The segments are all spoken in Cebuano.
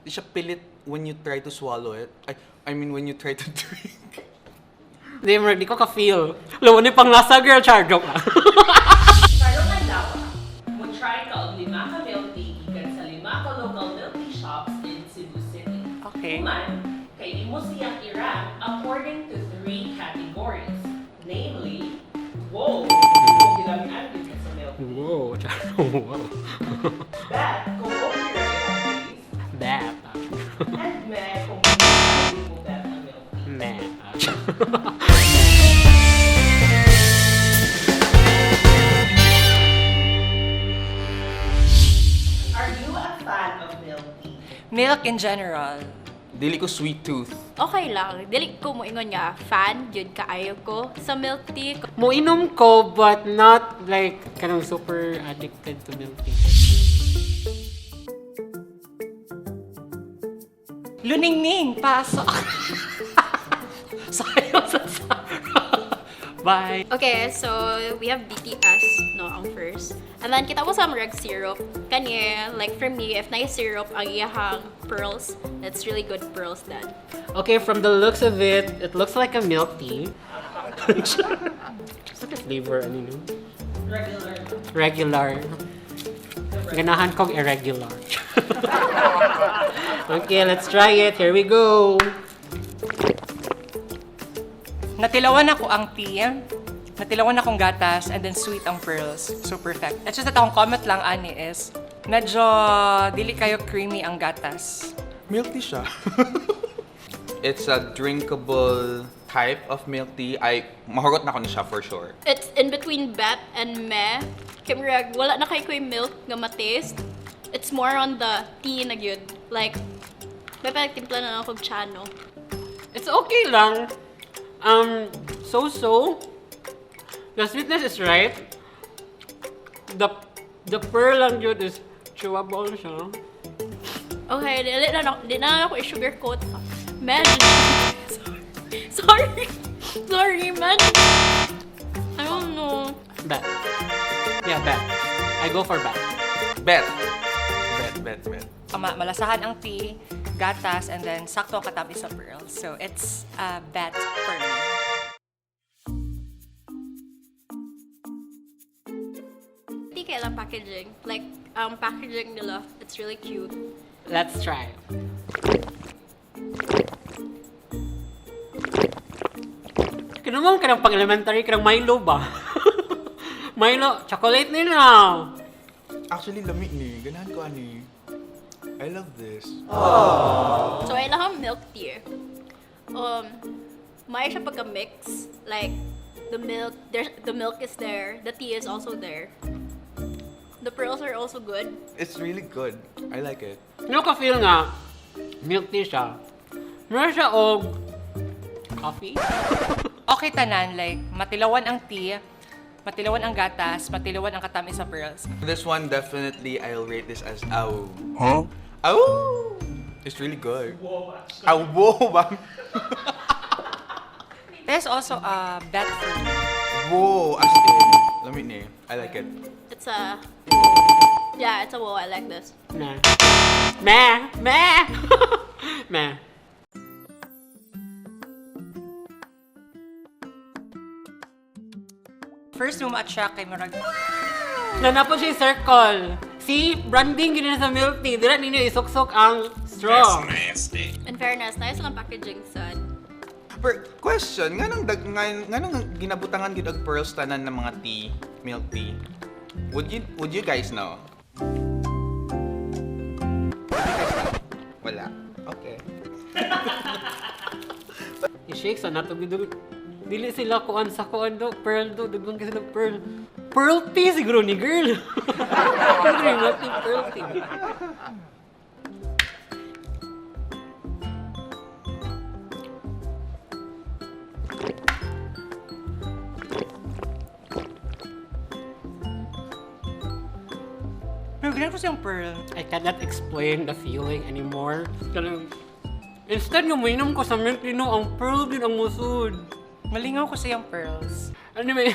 Di siya pilit when you try to swallow it. I mean when you try to drink. Di, murag, di ko ka-feel. Lawan ni panglasa, girl. Char, joke lang. Karong adlaw, mo try ka og lima ka milk tea gikan sa lima ka local milk tea shops in Cebu City. Okay. Human, kay imo siyang i-rank according to three categories. Namely, wow, kung gilamian gyud ka sa milk tea. Whoa, char. Wow. Bet, kung okay ra ang taste. That. And meh, kung hindi mo bet ang milk tea. Meh. Are you a fan of milk tea? Milk in general. Dili ko sweet tooth. Okay lang. Dili ko moingon nga fan gyud kaayo ko sa milk tea. Moinom ko, but not like kanang super addicted to milk tea. Luningning, pasok. Sayo sa Bye. Okay, so we have BTS, no, ang first. And then kita mo sa reg syrup. Kani, like for me, if nice syrup ang iyahang pearls, that's really good pearls then. Okay, from the looks of it, it looks like a milk tea. It's like a flavor, ano no? Regular. Regular. Ganahan kong irregular. Okay, let's try it. Here we go. Natilawan ako ang tea, natilawan akong gatas, and then sweet ang pearls. So perfect. It's just that akong comment lang, ani, is medyo dili kayo creamy ang gatas. Milk tea siya. It's a drinkable type of milk tea. I mahurot na ko ni siya for sure. It's in between bet and meh. Kay murag, wala na kay ko'y milk nga ma-taste. It's more on the tea na gyud. Like, may pagtimpla na lang akong chano. It's okay lang. So-so. The sweetness is right. The pearl lang yun is chewable siya. Okay, dili na, di na ako i-sugarcoat. Man, sorry. Sorry. Sorry, man. I don't know. Bet. Yeah, bet. I go for bet. Bet. Bet, bet, bet. Ama, malasahan ang tea, gatas, and then sakto ang katabi sa pearls. So it's a bet for me. Hindi kailang packaging. Like, ang packaging nila, it's really cute. Let's try. Kinumong ka ng pang-elementary, kanang Milo ba? Milo, chocolate nila. Actually, lami ni. Ganahan ko ani. I love this. So, I lang milk tea. May siya pagka-mix. Like, the milk, there's, the milk is there. The tea is also there. The pearls are also good. It's really good. I like it. Ano ka feel nga, milk tea siya. Meron siya og coffee? Okay tanan, like matilawan ang tea, matilawan ang gatas, matilawan ang katamis sa pearls. This one, definitely, I'll rate this as ow. Huh? Ow! It's really good. Ow, whoa, ba? There's also a bet for me. Whoa, as in. Lami ni. I like it. It's a... Yeah, it's a wow. I like this. Meh. Meh! Meh! Meh. First mo ma-attract kay murag Nanapon siya yung circle. See, branding yun na sa milk tea. Dira ninyo isuksok ang straw. In fairness, nice lang packaging sad. Per question, nga nang ginabutangan gid og pearls tanan ng mga tea, milk tea. Would you guys know? Would you guys know? Wala. Okay. I-shake sa nato gid. Dili sila kuan sa kuan do, pearl do, dugong kasi ng pearl. Pearl tea siguro ni girl. Siguro yung milk tea, pearl tea. Pero ganun ko siyang pearl. I cannot explain the feeling anymore. Kanang instead nga mainom ko sa milk tea, no, ang pearl din ang musud. Malingaw ko siyang pearls. Anyway,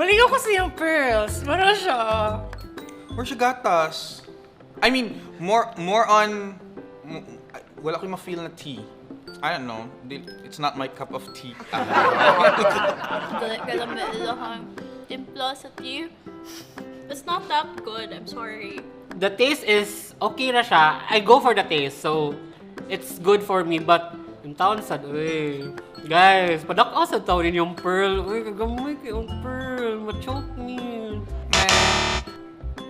Malingaw ko siyang pearls. Mara siya. Or siya gatas. I mean, more on wala ko ma-feel na tea. I don't know. It's not my cup of tea. Dili ka lang may ilahang timpla sa tea. It's not that good. I'm sorry. The taste is okay na siya. I go for the taste, so it's good for me. But yung taon sad, uy. Guys, padak-o sa taon yung pearl. Uy, kagamay kay yung pearl. Ma-choke me. Meh.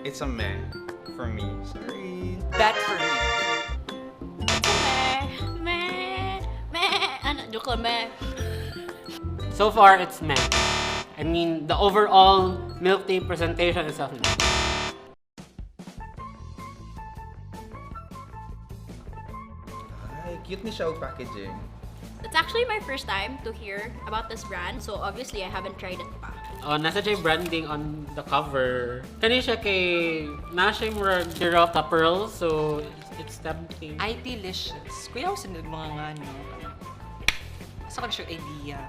It's a meh for me. Sorry. That for me. Meh, meh, meh. Ano, joke lang, meh. So far, it's meh. I mean, the overall milk tea presentation itself. Meh. Ay, cute ni siya og packaging. It's actually my first time to hear about this brand, so obviously I haven't tried it pa. Oh, nasa siya yung branding on the cover. Kani siya kay na siya yung murag syrup na pearl, so it's tempting. Ay, delicious. Kuya, ako sunod mga nga, no? Asa ka na siya idea?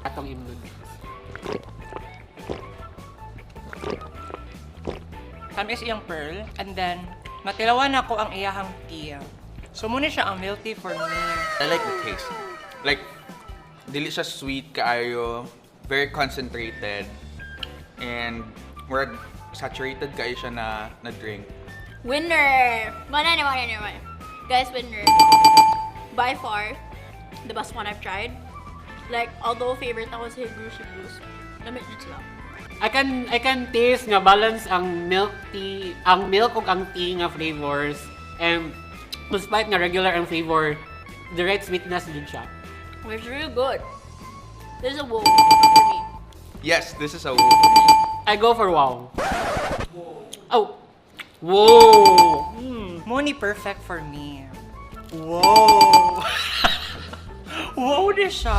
Atong imnon. Tamis iyang pearl. And then, matilawan ako ang iyahang tea. So, muna siya ang milk tea for me. I like the taste. Like, dili siya sweet kaayo, very concentrated, and murag saturated kaayo siya na drink. Winner! Mana ni, mana ni, mana. Guys, winner. By far, the best one I've tried. Like, although favorite ako sa Hebrew Shibrews, lamit jud sila. I can taste nga balance ang milk tea, ang milk ug ang tea nga flavors, and despite nga regular ang flavor, the right sweetness din siya. It's really good. There's a whoa for me. Yes, this is a whoa for me. I go for wow. Oh. Whoa. Muni perfect for me. Whoa! Wow na siya!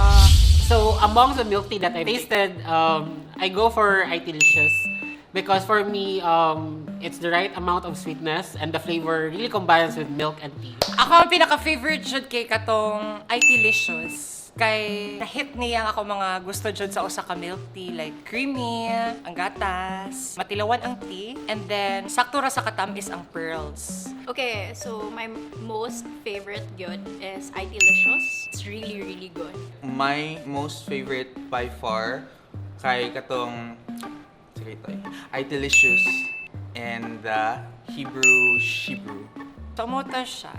So among the milk tea that I tasted, I go for Delicious because for me, it's the right amount of sweetness and the flavor really combines with milk and tea. Ako ang pinaka-favorite jud kay katong ay delicious. Kay na-hit niya ang ako mga gusto jud sa usa ka milk tea like creamy, ang gatas, matilawan ang tea, and then sakto ra sa katamis ang pearls. Okay, so my most favorite good is Delicious. It's really, really good. My most favorite by far kay katong sige ito eh. Delicious and the Hebrew Shibrew. So, mo to siya.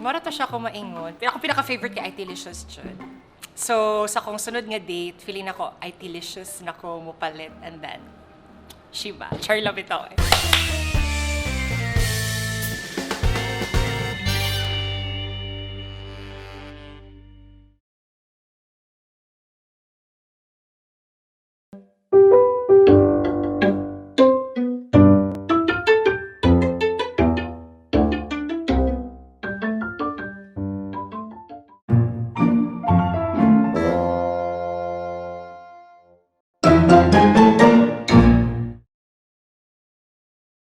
Mara to siya kumaingon. Pero ako pinaka-favorite kay Delicious jud. So, sa kong sunod nga date, feeling nako ay delicious na ko mupalit and then Shiba. Char lang bitaw eh.